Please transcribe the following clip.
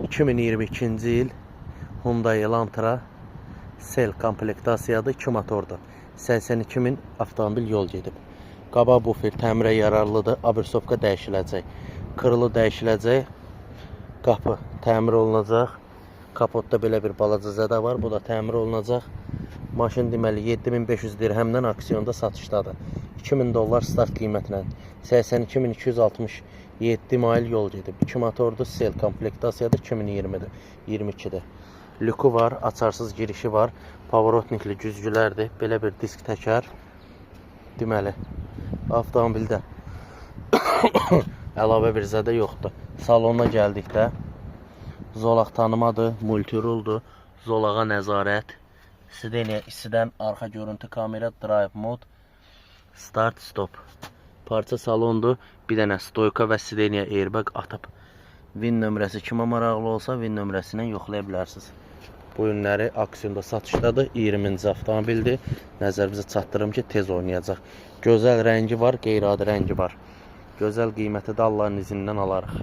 2022-ci il Hyundai Elantra Sel komplektasiyadır, 2 motordur. 82 min avtomobil yol gedib. Qabaq bufer təmirə yararlıdır, abirsovka dəyişiləcək. Kırılı dəyişiləcək. Qapı təmir olunacaq. Kapotda belə bir balaca zədə var, bu da təmir olunacaq. Maşın deməli 7500 dirhəmdən auksionda satışdadır. 2000 dollar start qiymətlə 82267 mil yol gedib. 2 motordur, sel komplektasiyada 2020-dir, 22-dir. Lüku var, açarsız girişi var. Pavorotnikli güzgülərdir. Belə bir disk təkər. Deməli, avtomobildə əlavə bir zədə yoxdur. Salona gəldikdə zolaq tanımadır, multiruldur, zolağa nəzarət, sideniya isidən arxa görüntü kamera, drive mode, start stop. Parça salondur. Bir dənə stoyka və sideniya airbag atıb. VIN nömrəsi kimə maraqlı olsa VIN nömrəsindən yoxlaya bilərsiniz. Bu günləri auksionda satışdadır. 20-ci avtomobildir. Nəzərinizə çatdırım ki, tez oynayacaq. Gözəl rəngi var, qeyri-adi rəngi var. Gözəl qiyməti də Allahın izni ilə alarıq.